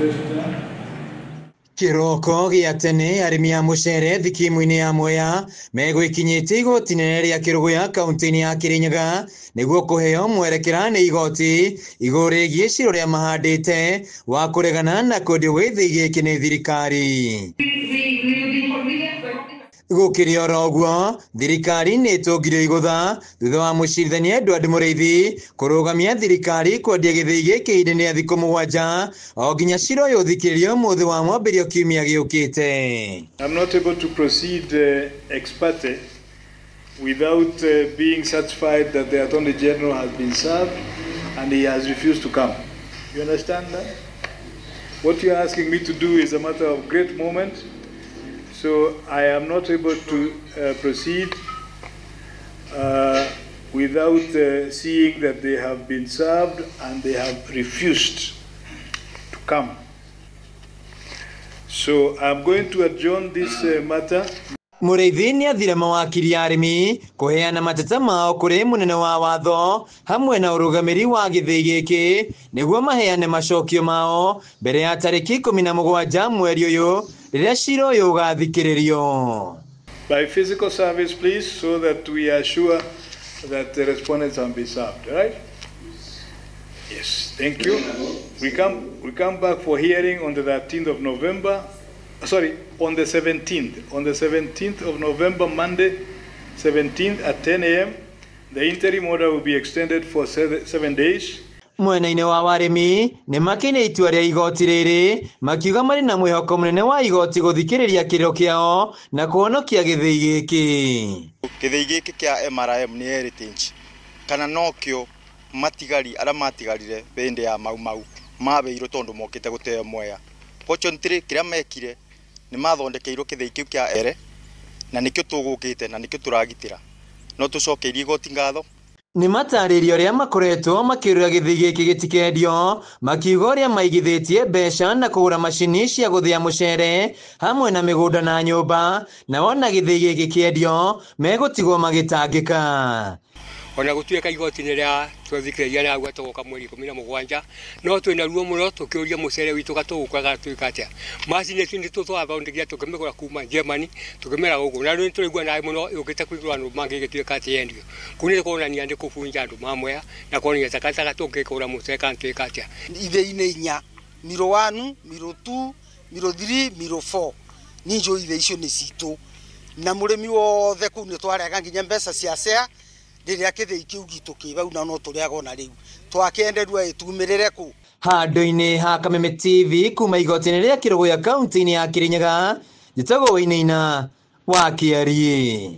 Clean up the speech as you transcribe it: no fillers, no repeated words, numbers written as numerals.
President. Kĩroko gĩa tene arĩmi a mũcere thikimu-inĩ ya Mwea megwĩkinyĩtie igoti inene rĩa Kĩrũgũya kaunti-inĩ ya Kĩrĩnyaga nĩguo kũheo mwerekera nĩ igoti igũrũ rĩgiĩ cira ũrĩa mahandĩte wa kũregana na kwendio gwa gĩthĩi gĩkĩ nĩ thirikari. Gũkĩrĩ oro ũguo, thirikari nĩ ĩtũngire igũtha thutha wa mũcirithania Edward Mũrĩithi kũrũgamia thirikari kwendia gĩthĩi gĩkĩ ihinda-inĩ rĩa thikũ 7 o nginya cira ũyũ ũthikĩrĩrio ũmũthĩ wa mwambĩrĩrio kiumia gĩũkĩte. I'm not able to proceed ex parte without being satisfied that the Attorney General has been served and he has refused to come. You understand that? What you are asking me to do is a matter of great moment. So I am not able to proceed without seeing that they have been served and they have refused to come. So I'm going to adjourn this matter. Mũrĩithi nĩ athire mawakiri a arĩmi kũheana mateta mao kũrĩ mũnene wa watho hamwe na ũrũgamĩri wa gĩthĩi gĩkĩ nĩguo maheane macokio mao mbere ya tarĩki 17 mweri ũyũ rĩrĩa cira ũyũ ũgathikĩrĩrio. By physical service, please, so that we are sure that the respondents have been served, right? Yes, thank you. We come back for hearing on the 13th of November. Sorry, on the 17th. On the 17th of November, Monday, 17th at 10 a.m., the interim order will be extended for 7 days. Mwena-inĩ wa warĩmi nĩ makĩine itua rĩa igoti rĩrĩ makiuga marĩ na mwĩhoko mũnene wa igoti gũthikĩrĩria kĩrĩro kĩao na kũhonokia gĩthĩi gĩkĩ. Gĩthĩi gĩkĩ kĩa MRM nĩ heritage kana nokĩo matigari arĩa matigarire hĩndĩ ya Mau Mau mabeirwo tondũ mokĩte gũteo Mwea. Fortunately, kĩrĩa mekire nĩ mathondekeirwo kĩthĩi kĩu kĩa ere na nĩkĩo tũgũkĩte na nĩkĩo tũragitĩra no tũcokeirie igoti ngatho. Nĩ matarĩrio ũrĩa makoretwo makĩũrĩra gĩthĩi gĩkĩ gĩtikendio makiuga ũrĩa maigithĩtie mbeca na kũgũra macini cia gũthĩa mũcere hamwe na mĩgũnda na nyũmba na wona gĩthĩi gĩkĩ kĩendio megũtigwo magĩtangĩka. Ona gũtuĩka igoti nĩ rĩa twathikĩrĩria na agwa tũgũka mweri 17 no twĩna ruo mũno tũkĩũria mũcere witũ gatũgũka gatuĩka atĩa. Macini ici nĩ twathondekire tũkĩmĩgũra kuma Germany tũkĩmĩra gũkũ na rĩu tũraigua naĩ mũno yũkĩte kũigũra andũ mangĩ ĩgĩtuĩka atĩ yendio kũu nĩ kuonania nĩ kũbunja andũ mamwea na kuonania takataka tũngĩkũra mũcere kana twĩka atĩa. Ithĩi-inĩ inya, miro 1, miro 2, miro 3, miro 4, ninjũ ithĩ icio nĩ citũ na mũrĩmi wothe kũu nĩ twarega nginya mbeca cia cea rĩrĩa kĩthĩi kĩu gitũ kĩ bau na no tũrĩaga ona rĩu twakĩenderua ĩtumĩrĩre kũ. Handũ-inĩ ha Kameme TV kuma igoti-inĩ rĩa Kĩrũgũya kaunti-inĩ ya Kĩrĩnyaga, njĩtagwo Wainaina wa Kĩariĩ.